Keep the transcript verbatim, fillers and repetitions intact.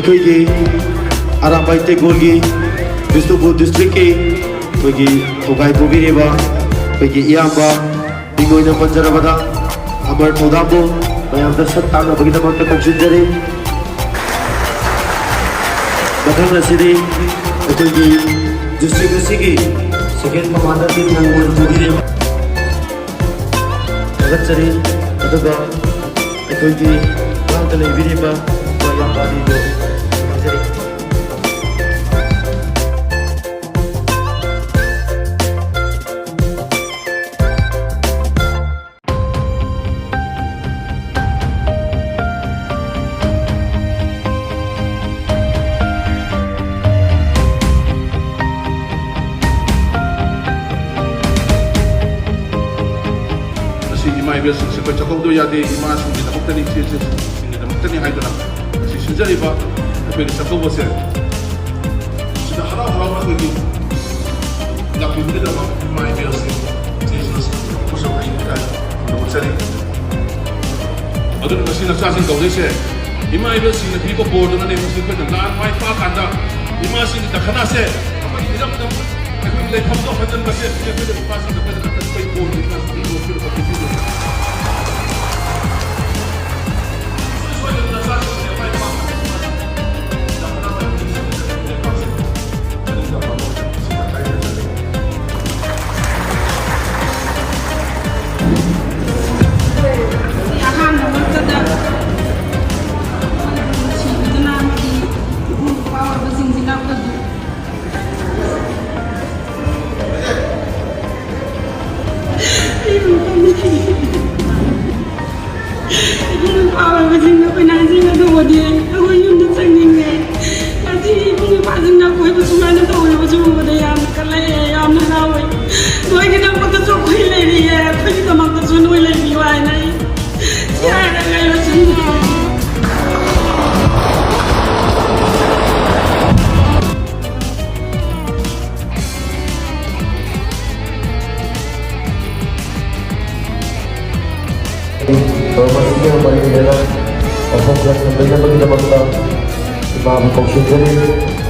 ꯑꯩꯈꯣꯏꯒꯤ ꯑꯔꯥꯝꯕꯥꯏ ꯇꯦꯒꯣꯔꯒꯤ ꯕꯤꯁꯅꯨꯄꯨꯔ ꯗꯤꯁꯇ꯭ꯔꯤꯛꯀꯤ ꯑꯩꯈꯣꯏꯒꯤ ꯊꯧꯒꯥꯏ ꯄꯨꯕꯤꯔꯤꯕ ꯑꯩꯈꯣꯏꯒꯤ ꯏꯌꯥꯝꯕ, ꯃꯤꯡ ꯑꯣꯏꯅ ꯄꯟꯖꯔꯕꯗ ꯑꯃꯔ ꯊꯧꯗꯥꯝꯕꯨ ꯃꯌꯥꯝꯗ ꯁꯛ ꯇꯥꯛꯅꯕꯒꯤꯗꯃꯛꯇ ꯀꯧꯁꯤꯟꯖꯔꯤ꯫ ꯃꯊꯪ ꯑꯁꯤꯗꯤ ꯑꯩꯈꯣꯏꯒꯤ ꯗꯤꯁꯇ꯭ꯔꯤꯛ ꯑꯁꯤꯒꯤ ꯁꯦꯀꯦꯟ ꯀꯃꯥꯟꯗꯔꯒꯤ ꯊꯧ ꯑꯣꯏꯅ ꯄꯨꯕꯤꯔꯤꯕ ꯊꯥꯒꯠꯆꯔꯤ꯫ ꯑꯗꯨꯒ ꯑꯩꯈꯣꯏꯒꯤ ꯃꯅꯥꯛꯇ ꯂꯩꯕꯤꯔꯤꯕ ꯏꯌꯥꯝꯕ ꯑꯅꯤꯗꯨ ꯈꯪꯖꯔꯤ꯫ ꯃꯁꯤ ꯏꯃꯥ ꯏꯕꯦꯜꯁꯤꯡꯁꯦ ꯑꯩꯈꯣꯏ ꯆꯥꯛꯀꯧꯗꯕ ꯌꯥꯗꯦ, ꯏꯃꯥꯁꯤꯡꯒꯤꯗꯃꯛꯇꯅꯤ, ꯏꯆꯦꯁꯤꯡꯒꯤꯗꯃꯛꯇꯅꯤ ꯍꯥꯏꯗꯨꯅ ꯃꯁꯤ ꯁꯤꯟꯖꯔꯤꯕ ꯑꯩꯈꯣꯏꯒꯤ ꯆꯥꯛꯀꯧꯕꯁꯦ ꯁꯤꯗ ꯍꯔꯥꯎ ꯍꯔꯥꯎꯅ ꯑꯩꯈꯣꯏꯒꯤ ꯂꯥꯛꯄꯤꯕꯒꯤꯗꯃꯛ ꯏꯃꯥ ꯏꯕꯦꯜꯁꯤꯡ, ꯏꯆꯦꯁꯤꯡ ꯑꯩꯈꯣꯏꯁꯨ ꯑꯩ ꯏꯀꯥꯏ ꯈꯨꯝꯅꯕ ꯎꯠꯆꯔꯤ꯫ ꯑꯗꯨꯅ ꯉꯁꯤ ꯅꯆꯥꯁꯤꯡ ꯀꯧꯗꯣꯏꯁꯦ ꯏꯃꯥ ꯏꯕꯦꯜꯁꯤꯡꯅ ꯄꯤꯕ ꯕꯣꯔꯗꯨꯅꯅꯦ꯫ ꯃꯁꯤ ꯑꯩꯈꯣꯏꯅ ꯂꯥꯟ ꯃꯥꯏ ꯄꯥꯛꯀꯥꯟꯗ ꯏꯃꯥꯁꯤꯡꯒꯤ ꯗꯈꯅꯥꯁꯦ ꯑꯩꯈꯣꯏꯒꯤ ꯏꯔꯝꯗꯝ, ꯑꯩꯈꯣꯏꯒꯤ ꯂꯩꯐꯝꯗꯣ ꯍꯟꯖꯤꯟꯕꯁꯦ ꯑꯩꯈꯣꯏꯗ ꯏꯄꯥꯁꯤꯡꯗ ꯑꯩꯈꯣꯏꯗ ꯉꯥꯛꯇ ꯑꯩꯈꯣꯏ ꯕꯣꯔ ꯄꯤꯕ ꯄꯤꯕꯤꯕ꯫ ꯁꯣꯏ ꯁꯣꯏꯗꯅ ꯅꯆꯥꯁꯤꯡꯁꯦ ꯃꯥꯏ ꯄꯥꯛꯅ ꯗꯈꯅꯥ ꯃꯥꯏ ꯄꯤꯕꯤꯕ꯫ ꯑꯍꯥꯟꯕꯃꯛꯇꯗ ꯅꯨꯡꯁꯤꯕꯤꯗꯨꯅ ꯑꯃꯗꯤ ꯏꯕꯨꯡ ꯏꯄ꯭ꯋꯥ ꯑꯣꯏꯕꯁꯤꯡꯁꯤꯅ ꯑꯩꯈꯣꯏꯕꯨ ꯏꯕꯨꯡ ꯏꯄ꯭ꯋꯥ ꯑꯣꯏꯕꯁꯤꯡꯅ ꯑꯩꯈꯣꯏꯅ ꯍꯥꯏꯖꯅꯤꯡꯕꯗꯤ ꯑꯩꯈꯣꯏ ꯌꯨꯝꯗ ꯆꯠꯅꯤꯡꯉꯦ꯫ ꯉꯁꯤ ꯏꯕꯨꯡ ꯏꯄ꯭ꯋꯥꯁꯤꯡꯅ ꯑꯩꯈꯣꯏꯕꯨ ꯁꯨꯃꯥꯏꯅ ꯇꯧꯕꯤꯕꯁꯨ ꯎꯕꯗ ꯌꯥꯝꯅ ꯀꯜꯂꯛꯑꯦ, ꯌꯥꯝꯅ ꯍꯔꯥꯎꯋꯦ꯫ ꯅꯣꯏꯒꯤꯗꯃꯛꯇꯁꯨ ꯑꯩꯈꯣꯏ ꯂꯩꯔꯤꯌꯦ, ꯑꯩꯈꯣꯏꯒꯤꯗꯃꯛꯇꯁꯨ ꯅꯣꯏ ꯂꯩꯕꯤꯌꯨ ꯍꯥꯏꯅ ꯑꯩ ꯁꯤ ꯍꯥꯏꯔꯒ ꯑꯩ ꯂꯣꯏꯁꯤꯟꯖꯔꯒꯦ꯫ ꯃꯁꯤꯒ ꯃꯔꯤ ꯂꯩꯅꯅ ꯋꯥꯐꯝ ꯈꯔ ꯊꯝꯕꯤꯅꯕꯒꯤꯗꯃꯛꯇ ꯂꯥꯎꯅ ꯀꯧꯁꯤꯟꯖꯔꯤ꯫